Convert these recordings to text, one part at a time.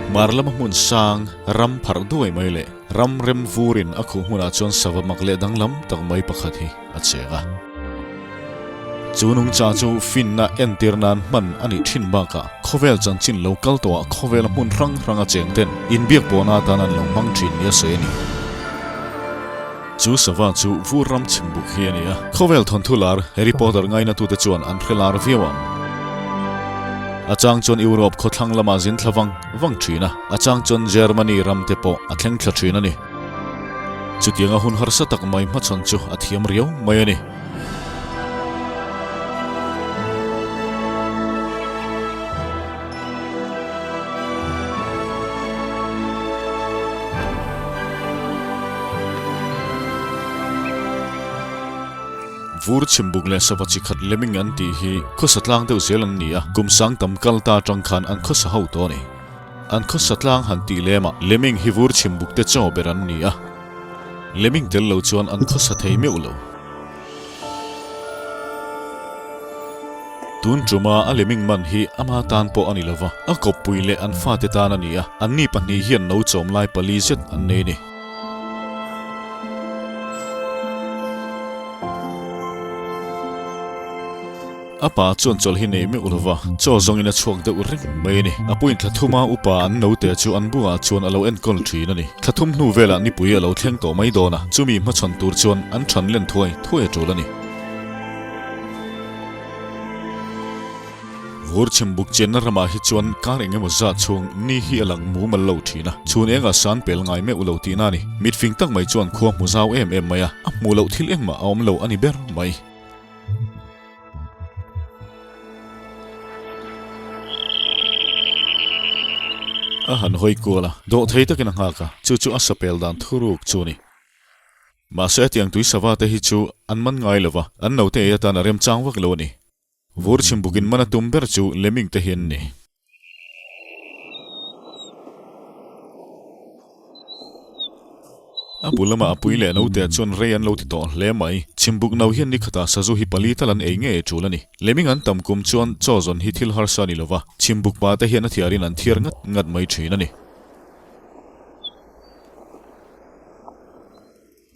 Hmar lama hmun sang, ram pharh duai mai leh ram rem vurin a khuh hmunah chuan sava mak leh danglam tak mai pakhat hi a cheng a. Chu nungcha chu finna entir nan hman a nih thin bakah khawvel chanchin lo kal tawhah khawvela hmun hrang hranga cheng ten inbiak pawhna atan an lo hmang thin nia sawi a ni. Chu sava chu vur ram chhimbuk hi a ni a, khawvel thawnthu lar Harry Potter ngainatute chuan an hre lar viau ang. A chang chuan Europe khawthlang lamah zin thla vang vang thin a, a chang chuan Germany ram te pawh a thleng thla thin a ni. Chutianga hun harsa tak mai hmachhawn chu a thiam riau mai a ni. Vur chhimbuk leh sava chi khat leming an tih hi khawsa tlang deuh zel an ni a, kum sang tam kal ta atang khan an khawsa ho tawh a ni. An khawsa tlang han tih lemah leming hi vur chhimbuk te chaw ber an ni a, leming tel lo chuan an khawsa thei meuh lo. Tun tuma a leming man hi ama tan pawh a ni lova, a kawppui leh an fate tan a ni a, anni pahnih hian no chawm lai pali zet an nei a ni. A pa chuan chawlh hi nei meuh lova, chaw zawngin a chhuak deuh reng mai a ni. A puin thla thuma upa an note chu an bulah chuan a lo enkawl thin a ni. Thla thum hnu velah nipui a lo thleng tawh mai dawn a, chumi hmachhawn tur chuan an than len thuai thuai a tul a ni. Vur chhimbuk chenna ramah hi chuan kar eng emaw zat chhung ni hi a lang mumal lo thin a, chhun engah san pel ngai meuh lo tihna a ni. Mitfing tak mai chuan khua hmu zau em em mai a, a hmuh loh thil engmah a awm lo a ni ber mai. A han hawi kual a, dawh thei takin a nghak a, chu chu a sapel dan thuruk chu a ni. Mahse hetiang tui sava te hi chu an man ngai lo va, an naute ei atan a remchang vak lo a ni. Vur chhimbukin man a tum ber chu leming te hi an ni. A bul lamah a pui leh naute chuan rei an lo ti tawh hle mai. Chhimbuk no hian nikhatah sazu hi pali tal an ei ngei tul a ni. Leming an tam kum chuan chaw zawn hi thil harsa a ni lova, chhimbuk pa te hian a thiarin an thiar ngat ngat mai thin a ni.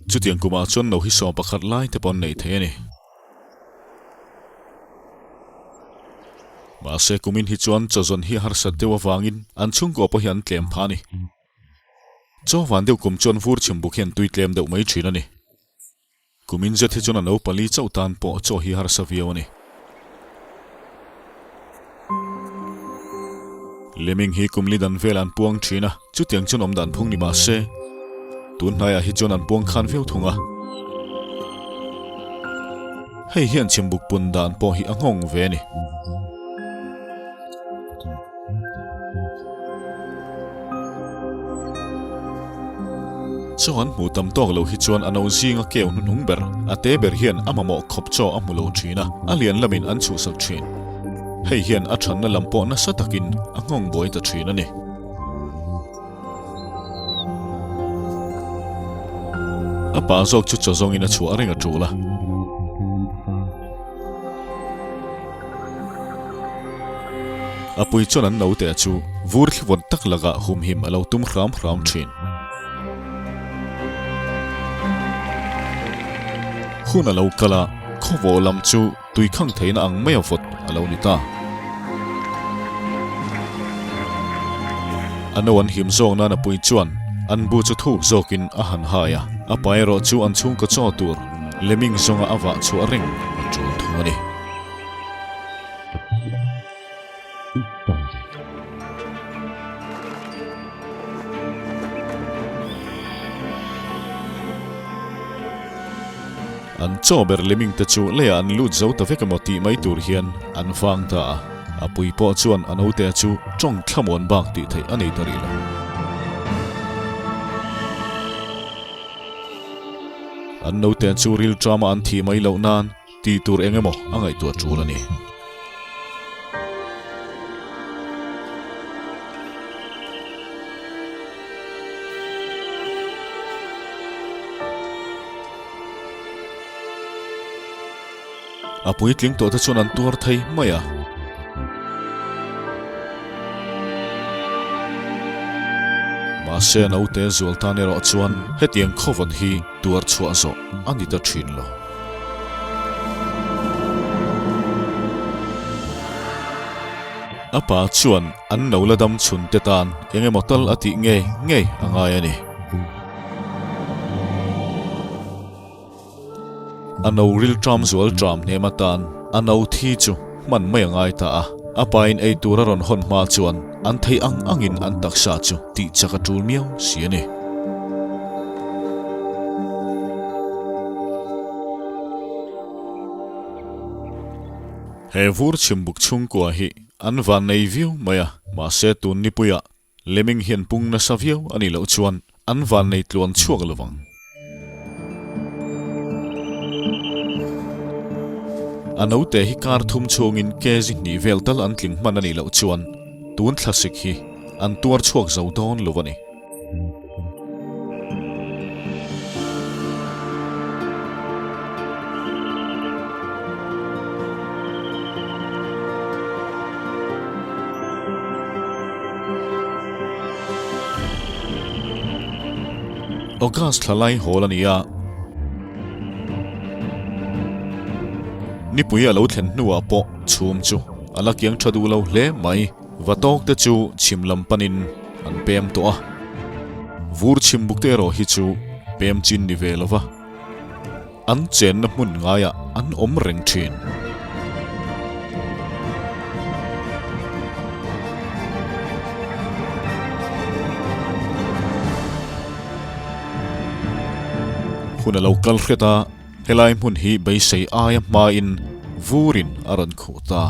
Chutiang kumah chuan no hi 11 lai te pawh an nei thei a ni. Mahse kumin hi chuan chaw zawn hi a harsat deuh avangin an chhungkaw pawh hi an tlem phah a ni. Chaw van deuh kum chuan vur chhimbuk hian tui tlem deuh mai thin a ni. Kumin zet hi chuan a no pali chauh tan pawh chaw hi harsa viau a ni. Leming hi kum li dan vel an puang thin a, chutiang chuan awm dan phung ni mah se, tun hnaiah hi chuan an puang khan viau thung a. Hei hian chhimbuk pun dan pawh hi a nghawng ve a ni. Chaw an hmuh tam tawk loh hi chuan a no zinga keu hnuhnung ber, a te ber hian a mamawh khawp chaw a hmu lo thin a, a lian lamin an chhuhsak thin. Hei hian a thanna lam pawh nasa takin a nghawng buai ta thin a ni. A pa zawk chu chaw zawngin a chhuah reng a tul a. A pui chuan an naute chu vur thlivawn tak lakah humhim a lo tum hram hram thin. Hun a lo kal a, khawvawh lam chu tui khang theihna ang mai a vawt a lo ni ta. A no an him zawk nan a pui chuan an bu chu thuk zawkin a han hai a, a pa erawh chu an chhungkaw chaw tur leming zawnga a vah chhuah reng a tul thung a ni. An chaw ber leming te chu leiah an lut zo ta vek emaw tih mai tur hian an vang ta a, a pui pawh chuan a naute chu tawng thlamuan bak tih theih a nei ta rih lo. An naute chu rilṭama an thih mai loh nan Tih tur eng emaw a ngaihtuah tul a ni. A puitling tawh te chuan an tuar thei mai a. Mahse naute zual tan erawh chuan hetiang khawvawt hi tuar chhuah zawh a ni ta thin lo. A pa chuan an no la dam chhun te tan eng emaw tal a tih ngei ngei a ngai a ni. A no ril ṭam zual ṭam hnem atan a no thi chu hman mai a ngai ta a. A pain ei tur a rawn hawn hma chuan an theih ang angin an taksa chu tih chak a ṭul miau si a ni. He vur chhimbuk chhungkua hi an van nei viau mai a, mahse tun nipuiah Leming hian pung nasa viau a nih loh chuan an van nei tluan chhuak lo vang. A naute hi kar thum chhungin kg hnih vel tal an tling hman a nih loh chuan tun thlasik hi an tuar chhuak zo dawn lo a ni. August thla lai hawl a ni a, nipui a lo thlen hnuah pawh chhum chu a la kiang tha duh lo hle mai. Va tawk te chu chhim lam panin an pem tawh a, vur chhim buk te erawh hi chu pem chin ni ve lo va, an chenna hmun ngaiah an awm reng thin. Hun a lo kal hret a. Helai hmun hi beisei aia hmain vurin a rawn khuh ta.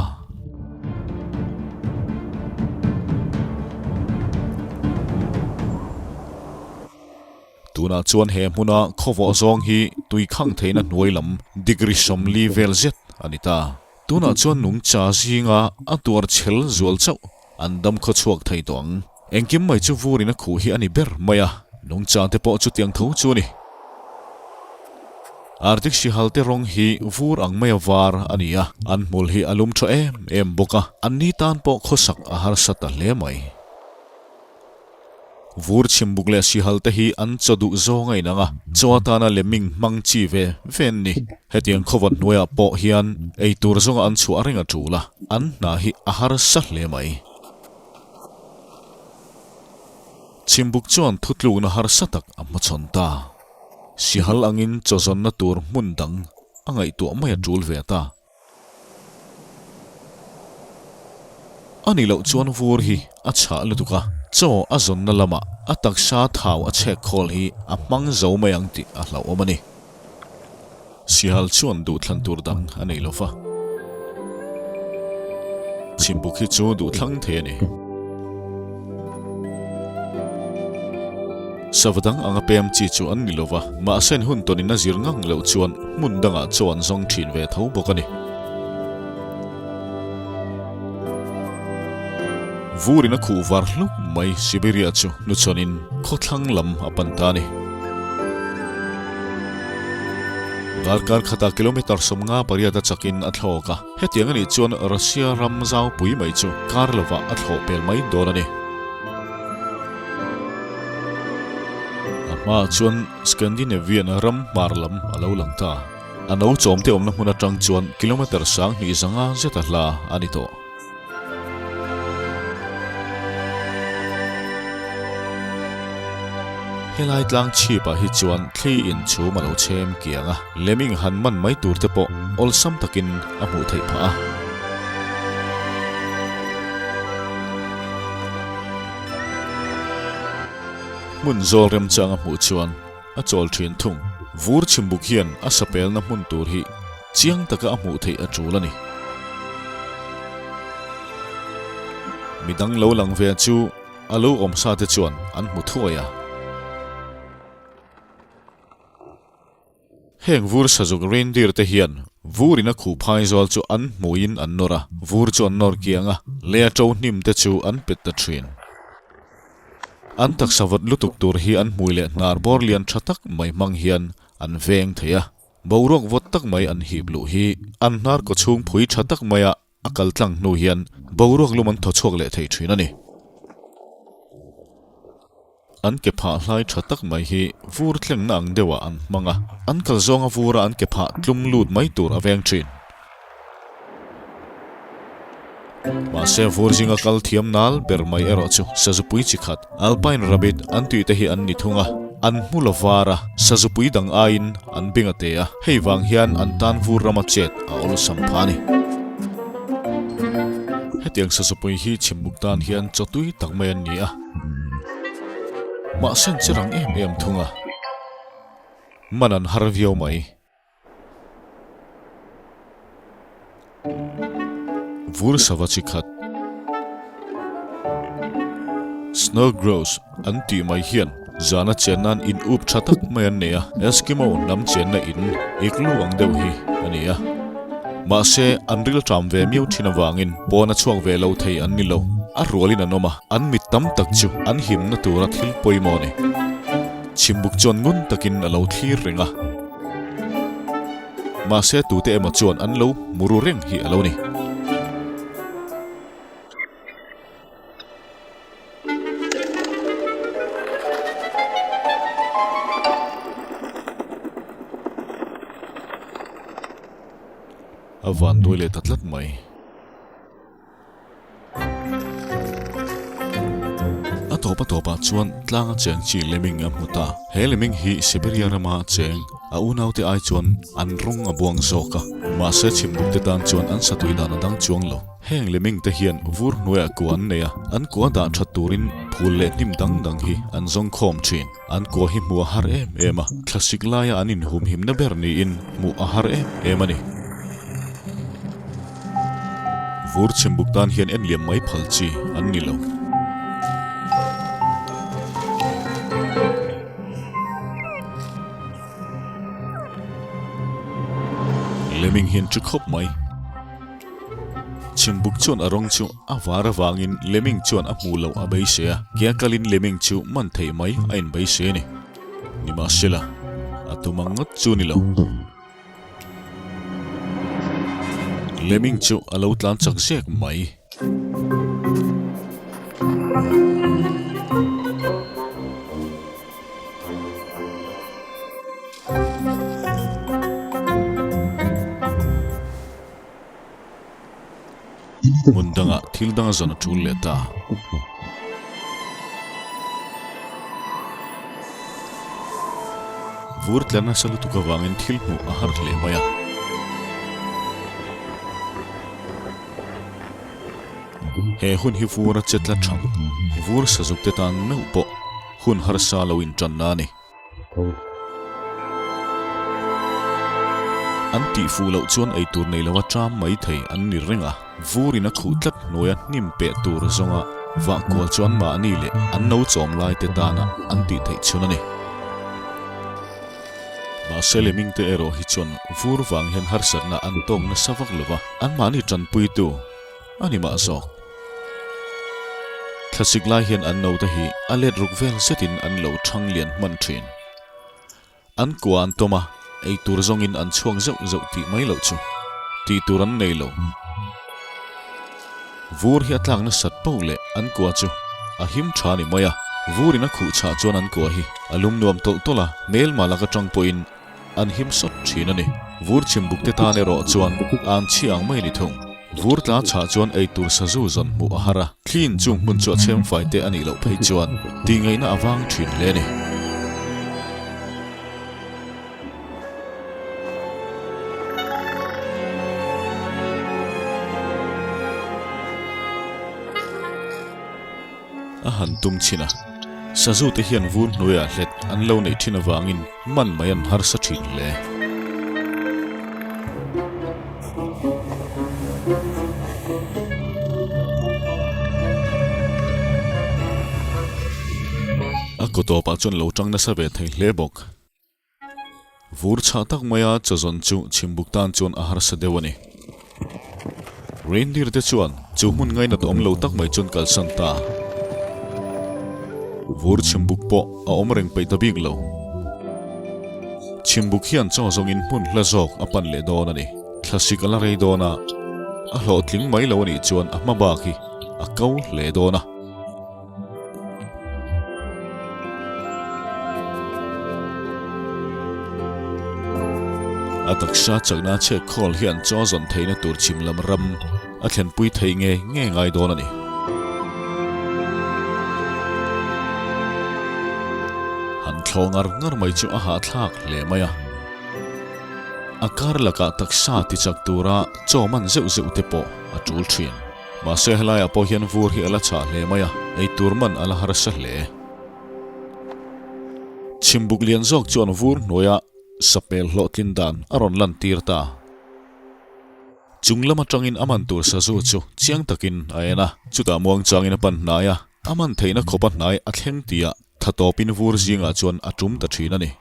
Tunah chuan he hmuna khawvawh zawng hi tui khang theihna hnuai lam degree 40 vel zet a ni ta. Tunah chuan nungcha zinga a tuar chhel zual chauh an dam khaw chhuak thei tawh ang. Engkim mai chu vurin a khuh hi a ni ber mai a, nungcha te pawh chutiang tho chu a ni. Arctic sihal te rawng hi vur ang maia var a ni a, an hmul hi a lum tha em em bawk a, an ni tan pawh khawsak a harsa ta hle mai. Vur chhimbuk leh sihal te hi an chaw duh zawng a inang a, chaw atana leming hmang chi ve ve an ni. Hetiang khawvat hnuaiah pawh hian ei tur zawnga an chhuah reng a tul a, an hna hi a harsa hle mai. Chhimbuk chuan thutlukna harsa tak a hmachhawn ta. Sihal angin chaw zawnna tur hmun dang a ngaihtuah mai a tul ve ta. A nih loh chuan vur hi a chhah lutuk a, chaw a zawnna lamah a taksa thau a chhek khawl hi a hmang zo mai ang tih a hlauhawm a ni. Sihal chuan duhthlan tur dang a nei lo va. Chhimbuk hi chu duhthlang thei a ni. Sava dang anga pem chi chu an ni lo va, mahse an hun tawnin a zir ngang loh chuan hmun dangah chaw an zawng thin ve tho bawk a ni. Vurin a khuh var hluk mai Siberia chu hnuchhawnin khawthlang lam a pan ta a ni. Darkar khatah kilometre 58 a chakin a thlawk a. Hetiang a nih chuan Russia ram zaupui mai chu kar lovah a thlawh pel mai dawn a ni. A hmaah chuan Scandinavian ram hmar lam a lo lang ta. A no chawmte awmna hmun atang chuan kilometre 2500 zeta hla a ni tawh. Helai tlang chhipah hi chuan thli in chhum a lo chhem kiang a, leming han man mai tur te pawh awlsam takin a hmuh theih phah a. Hmun zawl remchang a hmuh chuan a chawl thin thung. Vur chhimbuk hian a sapelna hmun tur hi chiang taka a hmuh theih a tul a ni. Midang lo lang ve chu a lo awm sa te chuan an hmu thuai a. Heng vur sazuk reindeer te hian vurin a khuh phai zawl chu an hmuiin an nawr a, vur chu an nawr kiang a, lei a to hnim te chu an pet ta thin. An taksa vawt lutuk tur hi an hmui leh hnar bawr lian tha tak mai hmang hian an veng thei a, boruak vawt tak mai an hip luh hi an hnar kaw chhung phui tha tak maia A kal tlang hnu hian boruak lum an thaw chhuak leh thei thin a ni. An ke phah hlai tha tak mai hi vur tlengna ang deuhah an hmang a, an kal zawnga vura an ke phah tlum lut mai tur a veng thin. Mahse vur zinga kal thiam nal ber mai erawh chu sazupui chi khat, Alpine rabbit an tih te hi an ni thung a, an hmu lo var a, sazupui dang aiin an beng a te a, hei vang hian an tan vur rama chet a awlsam pha a ni. Hetiang sazupui hi chhimbuk tan hian chaw tui tak mai an ni a, mahse an che rang em em thung a, man an har viau mai. Vur sava chi khat Snow grouse an tih mai hian zana chen nan in up tha tak mai an nei a, Eskimo hnam chenna in igloo ang deuh hi a ni a. Mahse an ril ṭam ve miau ṭhin avangin pawn a chhuak ve lo thei an ni lo. A rualin an awm a, an mit tam tak chu an himna tura thil pawimawh a ni. Chhimbuk chuan ngun takin a lo thlir reng a. Mahse tute emaw chuan an lo hmu ru reng hi a lo ni. A vanduai leh ta tlat mai. A tawp a tawpah chuan tlanga cheng chi Leming a hmu ta. He Leming hi Siberia rama cheng a unaute ai chuan an rawng a buang zawk a, mahse chhimbuk te tan chuan an satui dan a dang chuang lo. Heng Leming te hian vur hnuaiah kua an nei a, an kua dah that turin phul leh hnim dang dang hi an zawng khawm thin. An kua hi hmuh a har em em a, thlasik laia an inhumhimna ber niin hmuh a har em em a ni. Vur chhimbuk tan hian en liam mai phal chi an ni lo. Leming hian chu khawp mai. Chhimbuk chuan a rawng chu a var avangin Leming chuan a hmuh loh a beisei a, ke a kalin Leming chu man theih mai a inbeisei a ni. Nimahsela, a tum ang ngawt chu ni lo. Leming chu a lo tlan chak zek mai. Hmun dangah thil dang a zawn a tul leh ta. Vur tla nasa lutuk avangin thil hmuh a har hle mai a. He hun hi vur a che tla thang, vur sazuk te tan meuh pawh hun harsa lo intanna a ni. An tih fuh loh chuan eitur nei lova ṭam mai thei an ni reng a, vurin a khuh tlat hnuaia hnim peh tur zawnga vah kual chu anmahni leh an no chawm lai te tana an tih theih chhun a ni. Mahse leming te erawh hi chuan vur vang hian harsatna an tawk nasa vak lova, anmahni ṭanpuitu, A ni mah zawk. Thlasik lai hian an naute hi a let ruk vel zetin an lo thang lian hman thin. An kua an tawm a, ei tur zawngin an chhuak zeuh zeuh tih mai loh chu tih tur an nei lo. Vur hi a tlak nasat poh leh an kua chu a him tha ni mai a, vurin a khuh chhah chuan an kua hi a lum nuam tawlh tawlh a, hmelma lak atang pawhin An him sawt thin a ni. Vur chhimbuk te tan erawh chuan an chhi ang mai a ni thung. Vur tla chhah chuan eitur sazu zawn hmuh a har a, thliin chung hmun chu a chhem fai te a nih loh phei chuan tihngaihna a vang thin hle a ni. A han tum chhin a, sazu te hian vur hnuaiah hlet an lo neih thin avangin man mai an harsa thin hle. A kaw tawpah chuan lo tang nasa ve thei hle bawk. Vur chhah tak maia chawzawn chu chhimbuk tan chuan a harsa deuh a ni. Reindeer te chuan chu hmun ngainat awm lo tak mai chuan kalsan ta. Vur chhimbuk pawh a awm reng peih ta bik lo. Chhimbuk hian chaw zawngin hmun hla zawk a pan leh dawn a ni. Thlasik a la rei dawn a, a hlawhtling mai lo a nih chuan a hma bak hi a ko hle dawn a. A taksa chakna chhek khawl hian chaw zawn theihna tur chhim lam ram a thlenpui thei nge nge ngai dawn a ni. Han thlaw ngar ngar mai chu a hahthlak hle mai a. A kar lakah taksa tichak tura chaw man zeuh zeuh te pawh a tul thin. Mahse helaiah pawh hian vur hi a la chhah hle mai a, eitur man a la harsa hle. Chhimbuk lian zawk chuan vur hnuaia sapel hlawhtlin dan a rawn lantir ta. Chung lam atangin a man tur sazu chu chiang takin a en a, chutah muang changin a pan hnai a, a man theihna khawpa hnai a thleng tihah tha tawpin vur zingah chuan a tum ta thin a ni.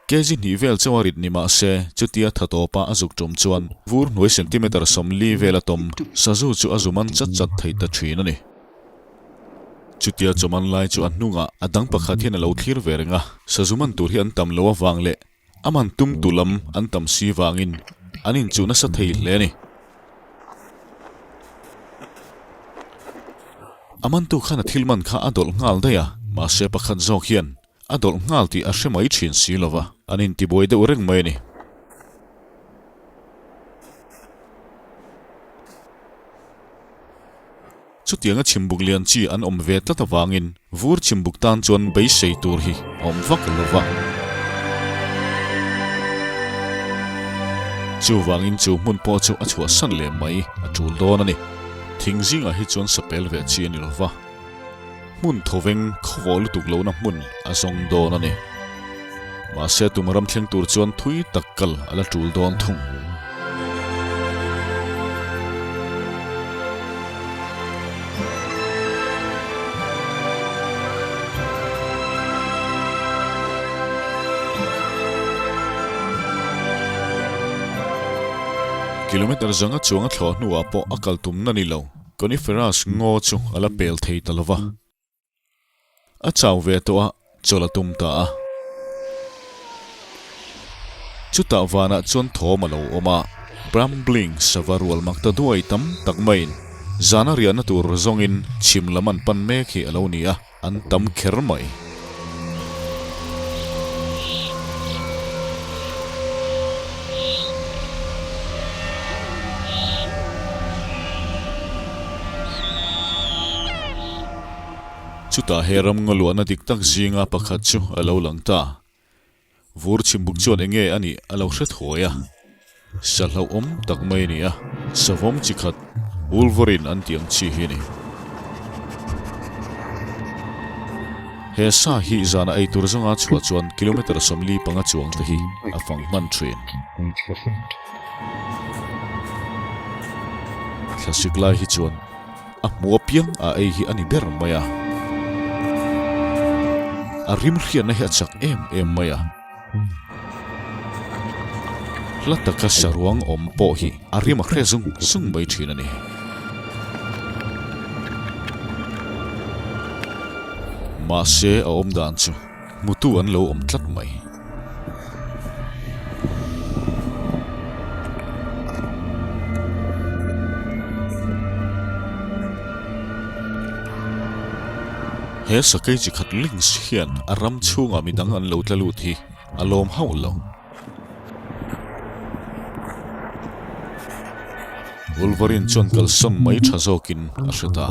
Kg hnih vel chauh a rit ni mah se, chutia tha tawpa a zuk tum chuan vur hnuai centimeter 40 vela tawm sazu chu a zu man chat chat thei ta thin a ni. Chutia chawman lai chu a hnungah a dang pakhat hian a lo thlir ve reng a, sazu man tur hi an tam lo avang leh a man tum tu lam an tam si vangin an inchuh nasa thei hle a ni. A mantu khan a thil man kha a dawlh nghal daih a, mahse pakhat zawk hian A dawlh nghal tih a hre mai thin si lo va, an intibuai deuh reng mai a ni. Chutianga chhimbuk lian chi an awm ve tlat avangin vur chhimbuk tan chuan beisei tur hi a awm vak lo va. Chuvangin chu hmun pawh chu a chhuahsan leh mai a tul dawn a ni. Thing zingah hi chuan sapel ve chi a ni lo va. Hmun thawveng khawvawh lutuk lohna hmun a zawng dawn a ni. Mahse tum ram thleng tur chuan thui tak kal a la tul dawn thung. Kilometre zanga chuang a thlawh hnuah pawh a kal tumna ni lo. Coniferous ngaw chu a la pel thei ta lo va, a chau ve tawh a, chawlh a tum ta a. Chutah vanah chuan thawm a lo awm a, Brambling sava rual mak ta duai tam tak maiin zana riahna tur zawngin chhim lam an pan mek hi a lo ni a. An tam kher mai. Chutah he ram ngaluahna dik tak zinga pakhat chu a lo lang ta. Vur chhimbuk chuan enge a nih a lo hre thuai a, sa hlauhawm tak mai a ni a, savawm chi khat Wolverine an tih ang chi hi a ni. He sa hi zana ei tur zawnga chhuah chuan kilometre 45 chuang te hi a fang hman thin. Thlasik lai hi chuan A hmu apiang a ei hi a ni ber mai a. A rim hriatna hi a chak em em mai a. Hla taka saruang awm pawh hi a rim a hre zung zung mai thin a ni. Mahse a awm dan chu hmutu an lo awm tlat mai. He sakei chi khat lynx hian a ram chhungah midang an lo tla lut hi a lawm hauh lo. Wolverine chuan kalsawn mai tha zawkin a hre ta.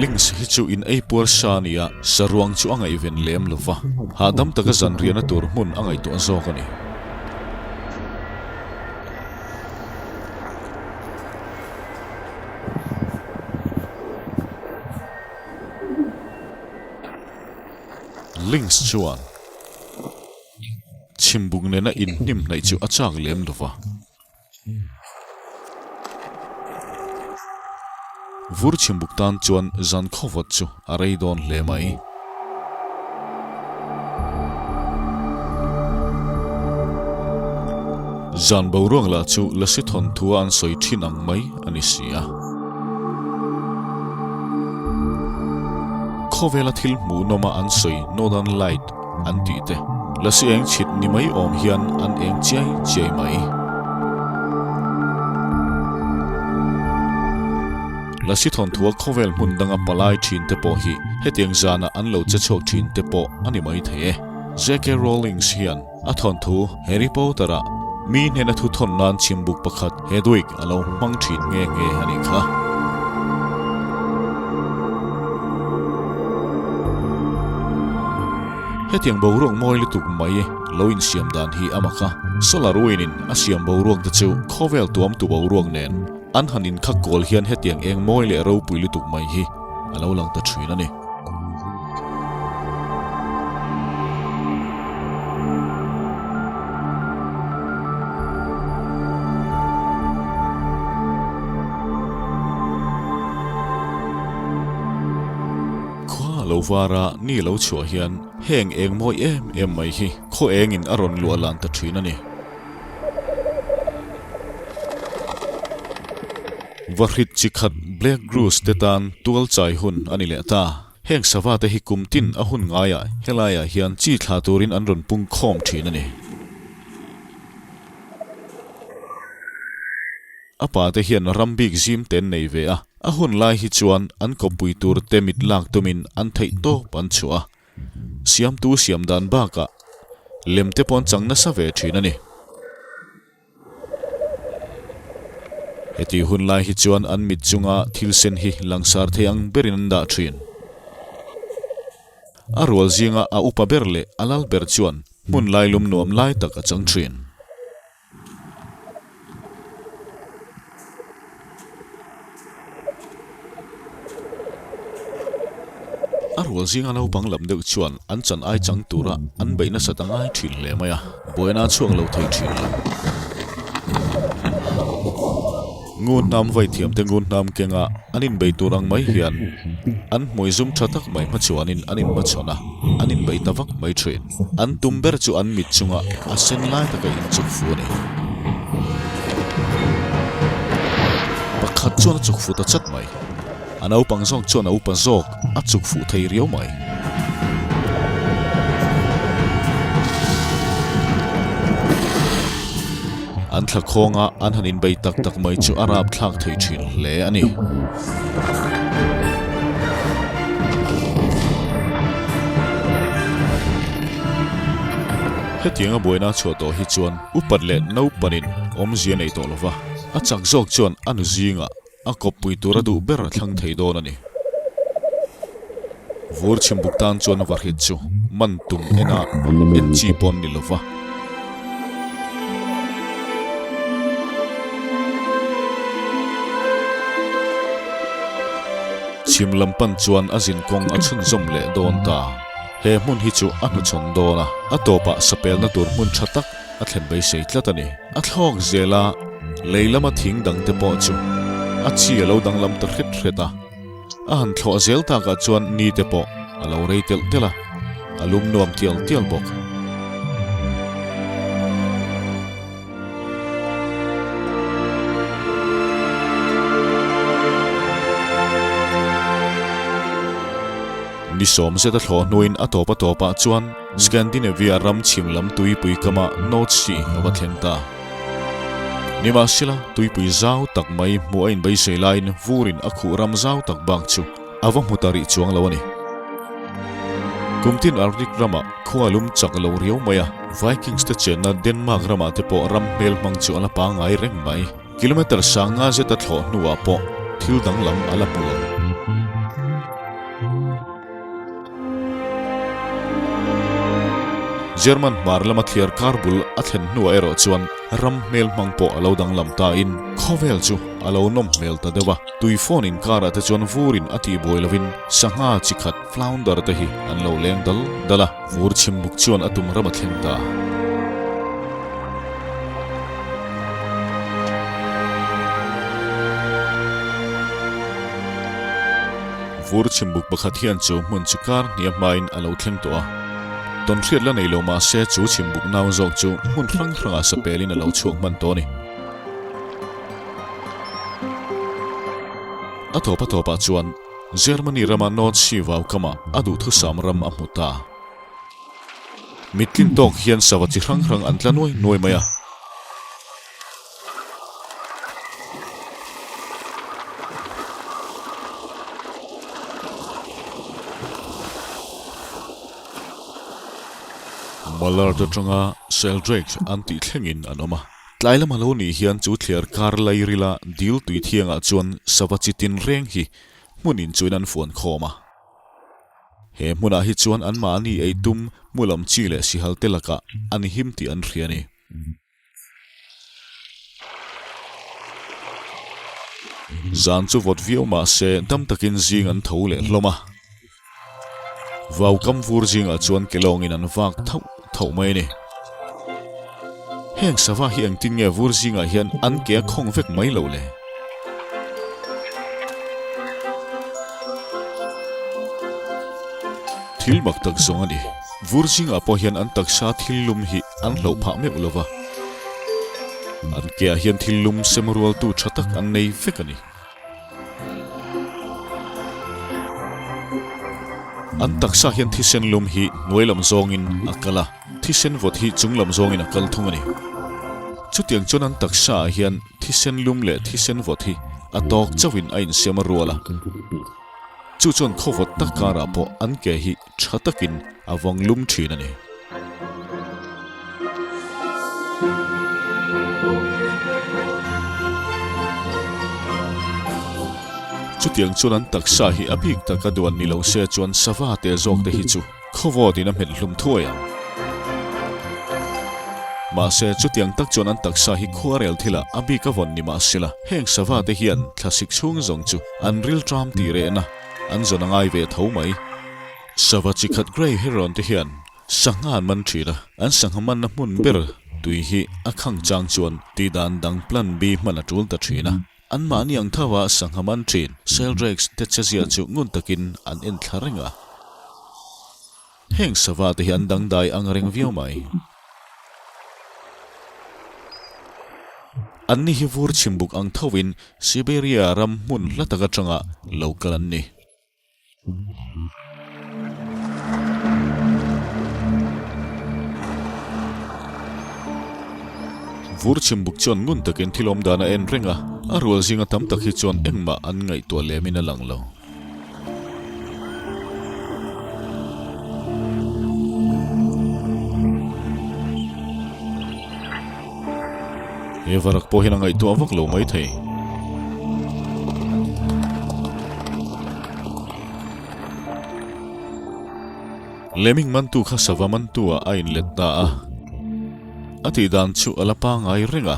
Lynx hi chu in ei puar sa a ni a, saruang chu a ngaihven lem lo va, hahdam taka zan riahna tur hmun a ngaihtuah zawk a ni. Lynx chuan chhimbuk nena inhnim hnaih chu a chak lem lo va. Vur chhimbuk tan chuan zan khawvawt chu a rei dawn hle mai. Zan boruak lah chu lasi thawnthua an sawi thin ang mai a ni si a. Khawvela thil hmuhnawma an sawi Northern Light an tih te lasi eng chhit ni mai awm hian an eng chiai chiai mai. Lasi thawnthua khawvel hmun danga palai thin te pawh hi hetiang zana an lo che chhuak thin te pawh a ni mai thei e. JK Rowlings hian a thawnthu Harry Potter-ah mi hnena thu thawn nan chhimbuk pakhat Hedwig a lo hmang thin nghe nghe a nih kha. Hetiang boruak mawi lutuk mai lo insiam dan hi a mak a, solar wind-in a siam boruak te chu khawvel tuamtu boruak nen an han inkhak kawl hian hetiang eng mawi leh ropui lutuk mai hi a lo lang ta thin a ni. Khua a lo var a, ni lo chhuah hian heng eng mawi em em mai hi khaw engin a rawn luah lan ta thin a ni. Vahrit chi khat Black Grouse te tan tual chai hun a ni leh ta. Heng sava te hi kum tin a hun ngaiah helaiah hian chi thla turin an rawn pung khawm thin a ni. A pa te hian ram bik zim te an nei ve a, a hun lai hi chuan an kawppui tur te mit lak tumin an theih tawp an chhuah a. Siamtu siam dan bakah lem te pawh an chang nasa ve thin a ni. Heti hun lai hi chuan an mit chunga thil sen hi langsar thei ang berin an dah thin. A rual zinga a upa ber leh a lal ber chuan hmun lai lum nuam lai tak a chang thin. A rual zinga naupang lam deuh chuan an chan ai chang tura an beih nasat a ngai thin hle mai a, buaina a chhuak lo thei thin lo. Ngun hnam vai thiamte ngun hnam kenga an inbei tur ang mai hian an hmui zum tha tak mai hmachhuanin an inhmachhawn a, an inbei ta vak mai thin. An tum ber chu an mit chunga a sen lai taka inchuk fu a ni. Pakhat chuan a chuk fu ta chat mai. A naupang zawk chuan a upa zawk a chuk fuh thei riau mai. An thla khawnga an han inbei tak tak mai chu a rap thlak thei thin hle a ni. Hetianga buaina chhuah tawh hi chuan upat leh naupanin awmzia nei tawh lova, a chak zawk chuan a nu zingah A kawppui tur a duh ber a thlang thei dawn a ni. Vur chhimbuk tan chuan a vahrit chu man tum ena en chi pawh an ni lo va. Chhim lam pan chuan a zin kawng a chhunzawm leh dawn ta. He hmun hi chu a hnuchhawn dawn a, a tawpah sapelna tur hmun tha tak A thlen beisei tlat a ni. A thlawk zel a, lei lama thing dang te pawh chu a chi a lo danglam ta hret hret a. A han thlawh zel takah chuan ni te pawh a lo rei telh telh a, a lum nuam tial tial bawk. Ni sawm zet a thlawh hnuin a tawp a tawpah chuan Scandinavia ram chhim lam tuipui kamah North Sea a va thleng ta. Nimahsela, tuipui zau tak mai hmuh a inbeisei laiin vurin a khuh ram zau tak bak chu a va hmu ta rih chuang lo a ni. Kumtin Arctic ramah khua lum chak lo riau mai a, Vikings te chenna Denmark ramah te pawh ram hmel hmang chu a la pangngai reng mai. Kilometre sanga zeta thlawh hnuah pawh thil danglam a la hmu lo. German hmar lama thliar kar bul a thlen hnuah erawh chuan ram hmel hmang pawh a lo danglam tain khawvel chu a lo nawm hmel ta deuh a. Tui phone inkarah te chuan vurin a tihbuai lovin sangha chi khat flounder te hi an lo leng dal dal a. Vur chhimbuk chuan a tum ram a thleng ta. Vur chhimbuk pakhat hian chu hmun chu kar hnia hmain a lo thleng tawh a. Tawnhriat la nei lo mah se chu chhimbuk nau zawk chu hmun hrang hrangah sapelin a lo chhuak hman tawh a ni. A tawp a tawpah chuan Germany rama North Sea vau kamah a duhthusam ram a hmu ta. Mittlin tawk hian sava chi hrang hrang an tla nuai nuai mai a. Mallard atanga Sheldrake an tih thlengin an awm a. Tlai lama lo nih hian chu thliar kar lairila dil tui thiangah chuan sava chi tin reng hi hmun inchuin an fuan khawm a. He hmunah hi chuan anmahni ei tum mu lam chi leh sihal te lakah an him tih an hria a ni. Zan chu vawt viau mah se dam takin zing an tho leh hlawm a. Vau kam vur zingah chuan kelawngin an vak thauh thauh mai a ni. Heng sava hi engtin nge vur zingah hian an ke a khawng vek mai lo le? Thil mak tak zawng a ni. Vur zingah pawh hian an taksa thil lum hi an hloh phah meuh lo va. An keah hian thil lum sem rualtu tha tak an nei vek a ni. An taksa hian thisen lum hi hnuai lam zawngin a kal a, thisen vawt hi chung lam zawngin a kal thung a ni. Chutiang chuan an taksaah hian thisen lum leh thisen vawt hi a tawk chauhin a insiam a rual a. Chu chuan khaw vawt tak karah pawh an ke hi tha takin a vawng lum thin a ni. Chutiang chuan an taksa hi a bik taka duan ni lo se chuan sava te zawk te hi chu khawvawtin a hmet hlum thuai ang. Mahse, chutiang tak chuan an taksa hi khuarel thilah a bik a vawn ni mahsela, heng sava te hian thlasik chhung zawng chu an rilṭam tih rehna an zawn a ngai ve tho mai. Sava chi khat Grey Heron te hian sangha an man thin a, an sangha manna hmun ber tui hi a khang chang chuan tihdan dang Plan B hman a tul ta thin a. Anmahni ang tho a sangha man thin Sheldrake's te chezia chu ngun takin an en thla reng a. Heng sava te hi an dangdai ang reng viau mai. Anni hi vur chhimbuk ang tho in Siberia ram hmun hla tak atanga lo kal an ni. Vur chhimbuk chuan ngun takin thil awm dan a en reng a, a rual zinga tam tak hi chuan engmah an ngaihtuah lemin a lang lo. He varak pawh hian a ngaihtuah vak lo maithei. Leming mantu kha sava mantu ah a inlet ta a. A tih dan chu a la pangai reng a.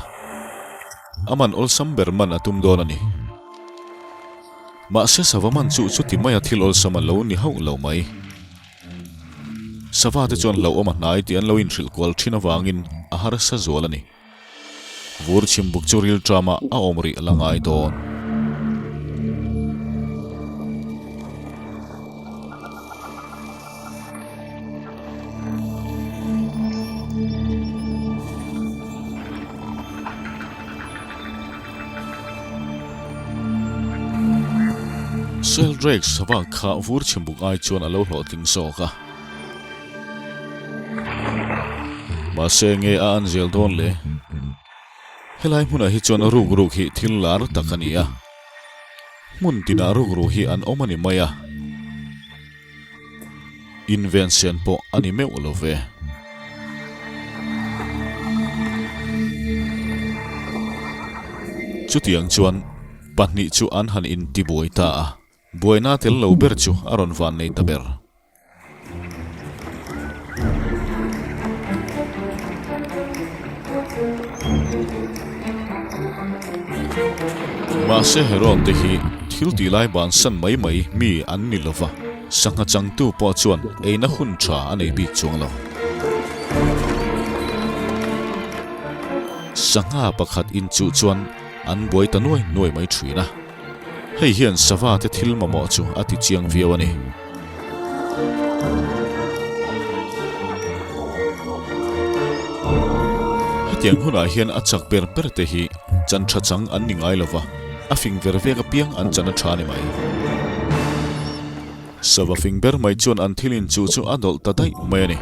A man awlsam ber man a tum dawn a ni. Mahse sava man chu chuti maia thil awlsam a lo ni hauh lo mai. Sava te chuan hlauhawm a hnai tih an lo inhrilh kual thin avangin a harsa zual a ni. Vur chhimbuk chu rilṭama a awm rih a la ngai dawn. Sheldrake sava kha vur chhimbuk ai chuan a lo hlawhtling zawk a. Mahse nge a an zel dawn le? Helai hmunah hi chuan ruk ruk hi thil lar tak a ni a. Hmun tinah ruk ruk hi an awm a ni mai a. Invensen pawh a ni meuh lo ve. Chutiang chuan pahnih chu an han intibuai ta a, buaina tel lo ber chu a rawn van nei ta ber. Mahse Heron te hi thil tih lai bansan mai mai mi an ni lo va, sangha changtu pawh chuan eina hun tha a nei bik chuang lo. Sangha pakhat inchuh chuan an buai ta nuai nuai mai thin a. Hei hian sava te thil mamawh chu a ti chiang viau a ni. Hetiang hunah hian a chak ber ber te hi chan tha chang an ni ngai lova, a fing ver vek apiang an chan a tha a ni mai. Sava fing ber mai chuan an thil inchuh chu a dawlh ta daih mai a ni.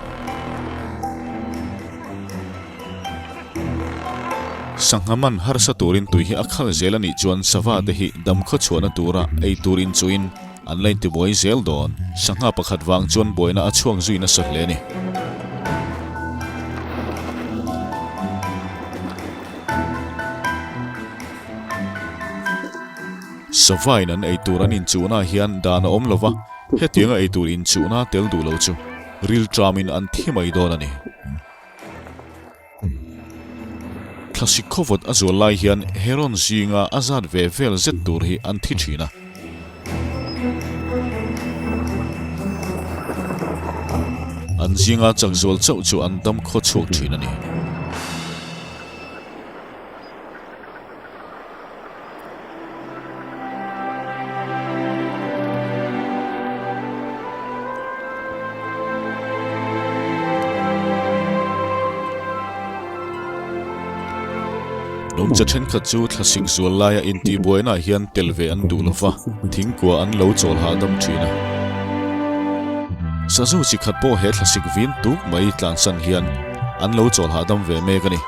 Sangha man harsa turin tui hi a khal zel a nih chuan sava te hi damkhaw chhuahna tura ei tur inchuhin an la intibuai zel dawn. Sangha pakhat vang chuan buaina a chhuak zui nasa hle a ni. Savain an eitur an inchuhnaah hian dan a awm lo va, hetianga eitur inchuhna tel duh lo chu rilṭamin an thi mai dawn a ni. Thlasik khawvawt a zual lai hian heron zinga a zat ve vel zet tur hi an thi thin a. An zinga chak zual chauh chu an dam khaw chhuak thin a ni. Nungcha thenkhat chu thlasik zual laia intihbuainaah hian tel ve an duh lo va, thingkua an lo chawl hahdam thin a. Sazu chi khat pawh he thlasik vin tuk mai tlansan hian an lo chawl hahdam ve mek a ni.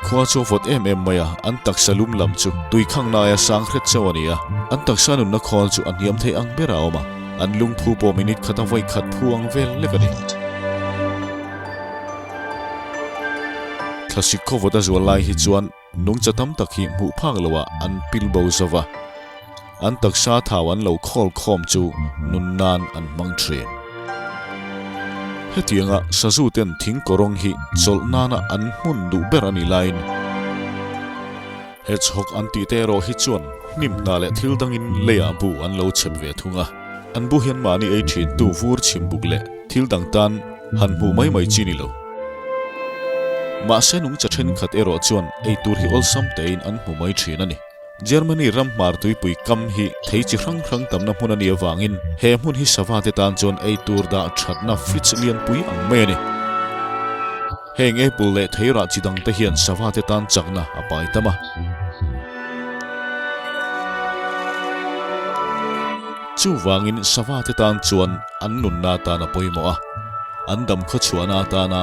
Khua chu a vawt em em mai a, an taksa lum lam chu tui khangna aia sang hret chauh a ni a, an taksa nunna khawl chu a hniam thei ang ber a awm a, an lungphu pawh minute khata vawi khat phu ang vel lek a ni. Thlasik khaw vawt a zual lai hi chuan Nungcha tam tak hi hmuh phak loah an pil bo zo va, an taksa thau an lo khawl khawm chu nun nan an hmang thin. Hetianga sazu ten thing kawrawng hi chawlh nana an hmun duh ber a nih laiin, hedgehog an tih te erawh hi chuan hnim hna leh thil dangin leiah bu an lo chep ve thung a, an bu hian mahni ei thin tu vur chhim buk leh thil dang tan han hmuh mai mai chi ni lo. Mahse nungcha thenkhat erawh chuan ei tur hi awlsam tein an hmu mai thin a ni. Germany ram hmar tuipui kam hi thei chi hrang hrang tamna hmun a nih avangin he hmun hi sava te tan chuan ei tur dah thatna fridge lianpui ang mai a ni. Heng apple leh theirah chi dang te hian sava te tan chakna a pai tam a. Chuvangin sava te tan chuan an nunna atan a pawimawh a, an dam khawchhuahna atana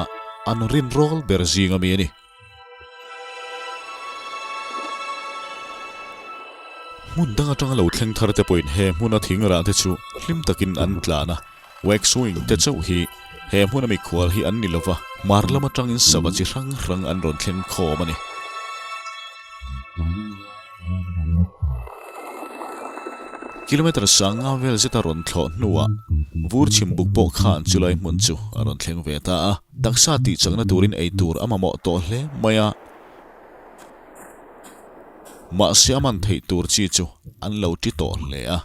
an rinrawl ber zing ami a ni. Hmun dang atanga lo thleng thar te pawhin he hmuna thing rah te chu hlim takin an tlan a, waxwing te chauh hi he hmuna mikhual hi an ni lova, hmar lam atangin sava chi hrang hrang an rawn thleng khawm a ni. Kilometre sanga vel zeta rawn thlawh hnuah vur chhim buk pawh khan chulai hmun chu a rawn thleng ve ta a. Taksa tihchakna turin ei tur a mamawh tawh hle mai a. Mahse a man theih tur chi chu an lo ti tawh hle a.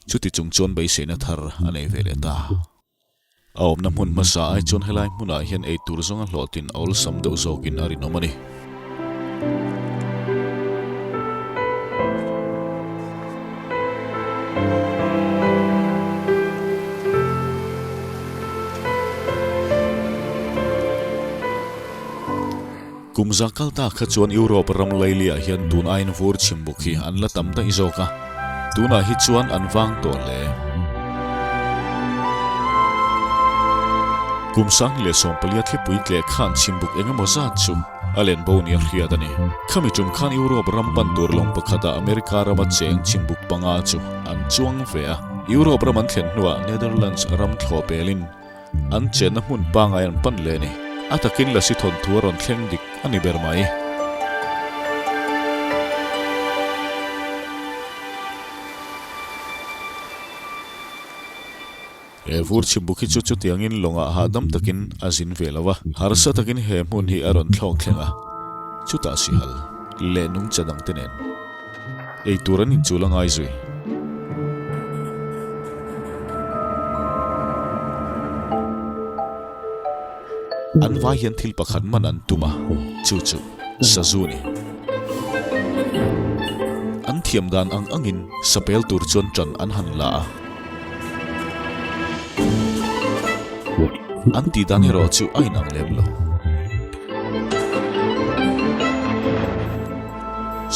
Chuti chung chuan beiseina thar a nei ve leh ta. A awmna hmun hmasa ai chuan helai hmunah hian ei tur zawnga hlawhtlin a awlsam deuh zawkin a rinawm a ni. Kum za kal ta kha chuan Europe ram lailiah hian tun aiin vur chhim buk hi an la tam daih zawk a, tunah hi chuan an vang tawh hle. Kum sang leh sawmpalia thlipui tleh khan chhim buk eng emaw zat chu a len bo nia hriat a ni. Khami tum khan Europe ram pan tur lawng pakhatah America rama cheng chhim buk panga chu an chuang ve a. Europe ram an thlen hnuah Netherlands ram thlawh pelin, An chenna hmun pangai an pan leh a ni. A takin lasi thawnthu a rawn thleng dik a ni ber mai. He vur chhimbuk hi chu chutiangin lawngah hahdam takin a zin ve lo a, harsa takin he hmun hi a rawn thlawk thleng a, chutah sihal leh nungcha dangte nen. Ei tur an inchul a ngai zui. An vai hian thil pakhat man an tum a, chu chu sazu a ni. An thiam dan ang angin sapel tur chuan ṭan an han la a. An tih dan erawh chu a inang lem lo.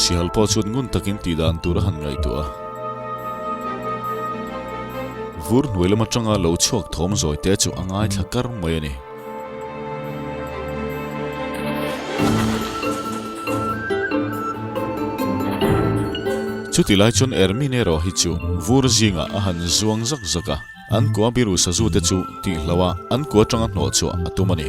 Sihal pawh chuan ngun takin tih dan tur a han ngaihtuah a. Vur hnuai lam atanga lo chhuak thawm zawi te chu a ngaithla kar mai a ni. Chuti lai chuan Ermine erawh hi chu vur zingah a han zuang zak zak a, an kua biru sazu te chu tihloh a an kua atanga hnawh chhuah a tum a ni.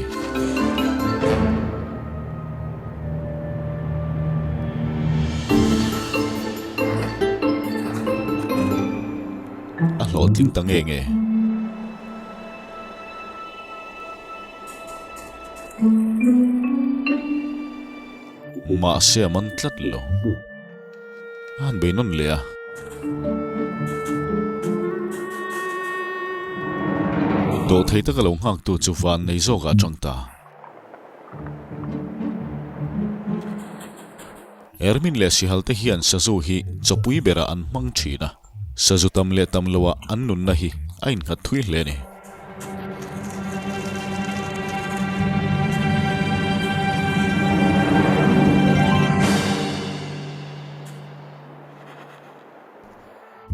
A hlawhtling ta nge nge. Mahse a man tlat lo. A han bei nawn leh a. Dawhthei taka lo nghaktu chu van nei zawkah a tang ta. Ermin leh Sihal te hian sazu hi chawpui berah an hmang thin a, sazu tam leh tam loah an nunna hi a innghat thui hle a ni.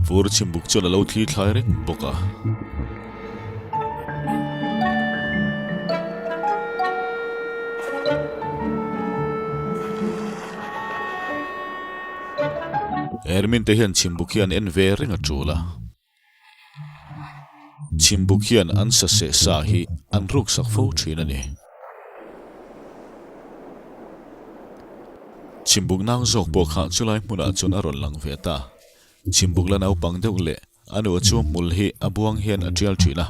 Vur chhimbuk chuan a lo thli thlai reng bawk a. Ermin te hian chhimbuk hi an en ve reng a tul a. Chhimbuk hian an sa seh sa hi an ruksak fo thin a ni. Chhimbuk nang zawk pawh kha chulai hmunah chuan a rawn lang ve ta. Chhimbuk la naupang deuh leh a nu chu hmul hi a buang hian a tial thin a.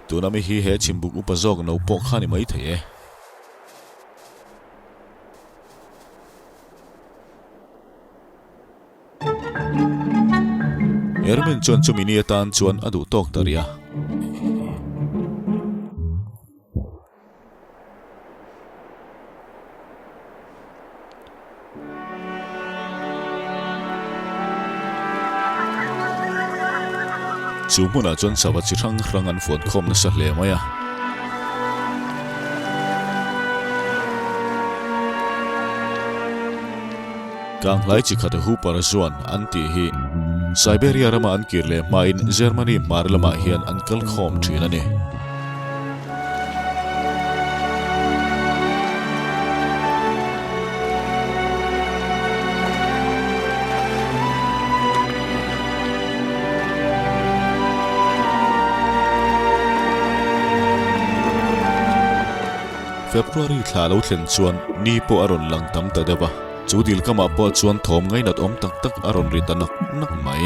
Tuna mi hi he chhimbuk upa zawk no pawh kha ni mai thei e. Ermin chuan chumi ni atan chuan a duh tawk ta rih a. Chu hmunah chuan sava chi hrang hrang an fuan khawm nasa hle mai a. Kanghlai chi khat Hooper zuan an tih hi Siberia rama an kir leh hmain Germany hmar lamah hian an kal khawm thin a ni. February thla lo thlen chuan ni pawh a rawn lang tam ta deuh a, chu dil kamah pawh chuan thawm ngainat awm tak tak a rawn ri ta nak nak mai.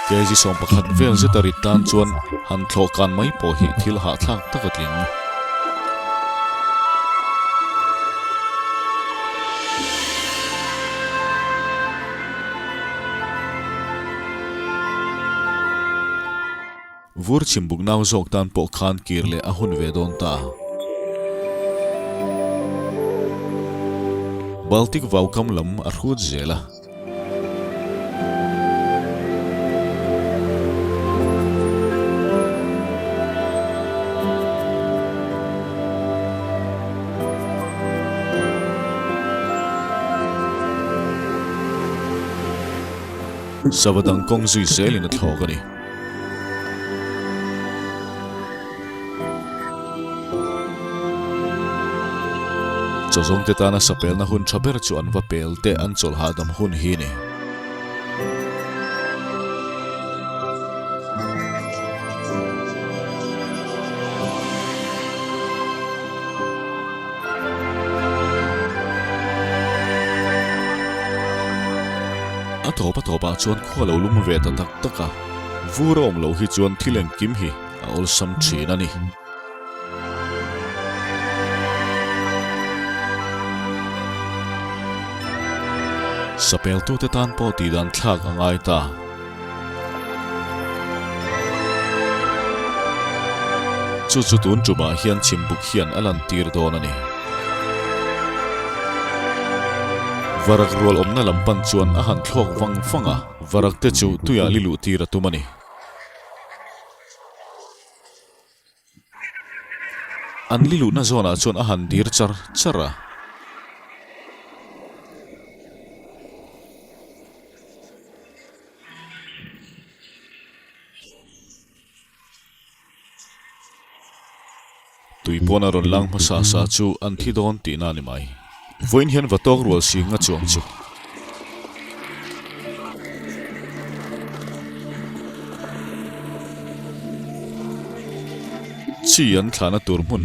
Kg 11 vel zeta rit tan chuan han thlawh kan mai pawh hi thil hahthlak tak a tling. Vur chhimbuk nau zawk tan pawh khan kir leh a hun ve dawn ta. Baltic vaukam lam a hrut zel a. Sava dang kawng zui zelin a thlawk a ni. Chaw zawngte tana sapelna hun tha ber chu an va pel te an chawlh hahdam hun hi a ni. A tawp a tawpah chuan khua lo lum ve ta tak tak a, vur a awm loh hi chuan thil engkim hi a awlsam thin a ni. Sapeltute tan pawh tihdan thlak a ngai ta. Chu chu tun tumah hian chhimbuk hian a lantir dawn a ni. Varak rual awmna lam pan chuan a han thlawk vang vang a, varak te chu tuiah li luh tir a tum a ni. An li luhna zawnah chuan a han dir char char a. Tui pawn a rawn lang hmasa sa chu an thi dawn tihna a ni mai. Vawiin hian va tawk rual si nga chuang chu. Chi an thlahna tur hmun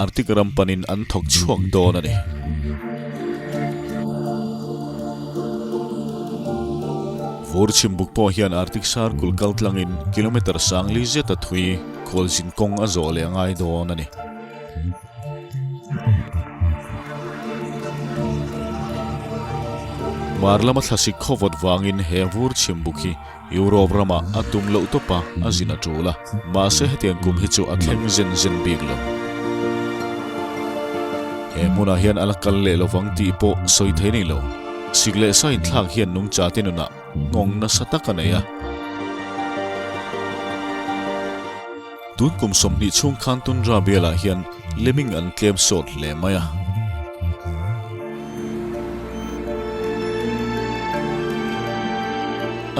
Arctic ram panin an thawk chhuak dawn a ni. Vur chhimbuk pawh hian Arctic Circle kal tlangin kilometre sangli zeta thui khualzin kawng a zawh leh a ngai dawn a ni. Hmar lama thlasik khawvawt vangin he vur chhimbuk hi Europe ramah a tum loh tawp a, a zin a tul a. Mahse hetiang kum hi chu a thleng zen zen bik lo. He hmunah hian a la kal leh lovang tih pawh sawi thei nei lo. Sik leh sa inthlak hian nungcha te nunah nghawng nasa tak a nei a. Tun kum 20 chhung khan Tundra bialah hian leming an tlem sawt hle mai a.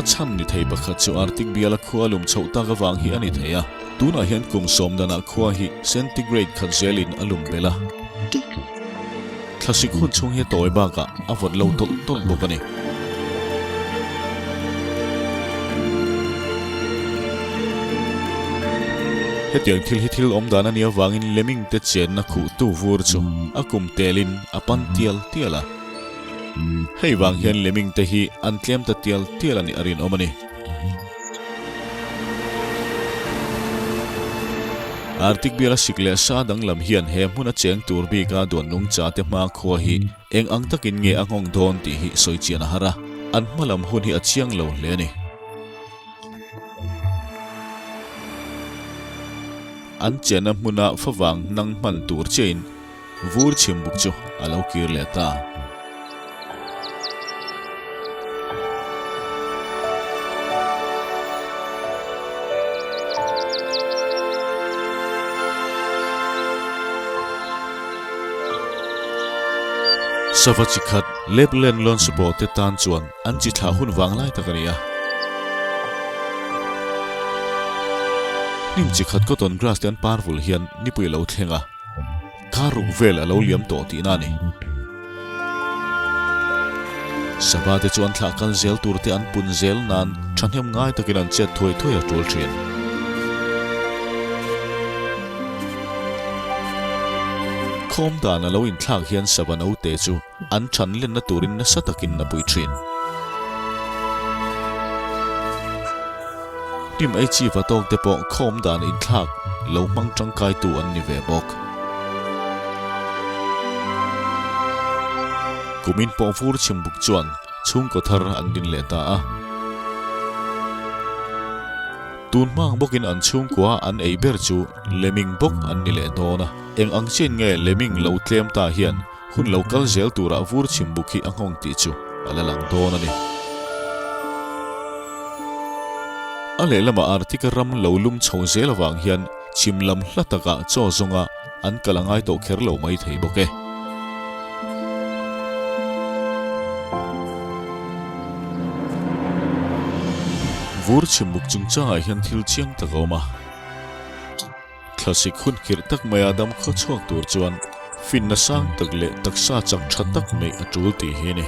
A chhan ni thei pakhat chu Arctic biala khua lum chhoh tak avang hi a ni thei a. Tunah hian kum sawm danah khua hi centigrade khat zelin a lum belh a. Thlasik hun chhung hi a tawi bakah a vawt lo tawlh tawlh bawk a ni. Hetiang thil hi thil awm dan a nih avangin Leming te chenna khuhtu vur chu a kum telin a pan tial tial a. Hei vang hian Leming te hi an tlem ta tial tial a nih a rinawm a ni. Arctic biala sik leh sa danglam hian he hmuna cheng tur bika duan nungcha te hma khua hi eng ang takin nge a nghawng dawn tih hi sawi chian a har a, an hma lam hun hi a chiang lo hle a ni. An chenna hmuna favang nang hman tur chiahin Vur chhimbuk chu a lo kir leh ta. Sava chi khat Lapland Lonsbo te tan chuan an chi thlah hun vang lai tak a ni a. Hnim chi khat cotton grass te an par vul hian nipui a lo thleng a. Kha ruk vel a lo liam tawh tihna a ni. Sava te chu an thlah kal zel tur te an pun zel nan thahnem ngai takin an chet thuai thuai a tul thin. Khawm dan a lo inthlak hian sava naute chu an than lenna turin nasa takin a pui thin. Hnim ei chi va tawk te pawh khawm dan inthlak lo hmang tangkaitu an ni ve bawk. Kumin pawh vur chhimbuk chuan chhungkaw thar an din leh ta a. Tun hmang bawkin an chhungkua an ei ber chu leming bawk an ni leh dawn a. Eng ang chin nge leming lo tlem ta hian Hun lo kal zel turah vur chhimbuk hi a nghawng tih chu a la lang dawn a ni. A lehlamah Arctic ram lo lum chho zel avang hian chhim lam hla takah chaw zawnga an kal a ngai tawh kher lo mai thei bawk e. Vur chhimbuk chungchangah hian thil chiang tak a awm a. Thlasik hun khirh tak maia dam khaw chhuak tur chuan finna sang tak leh taksa chak tha tak neih a tul tih hi a ni.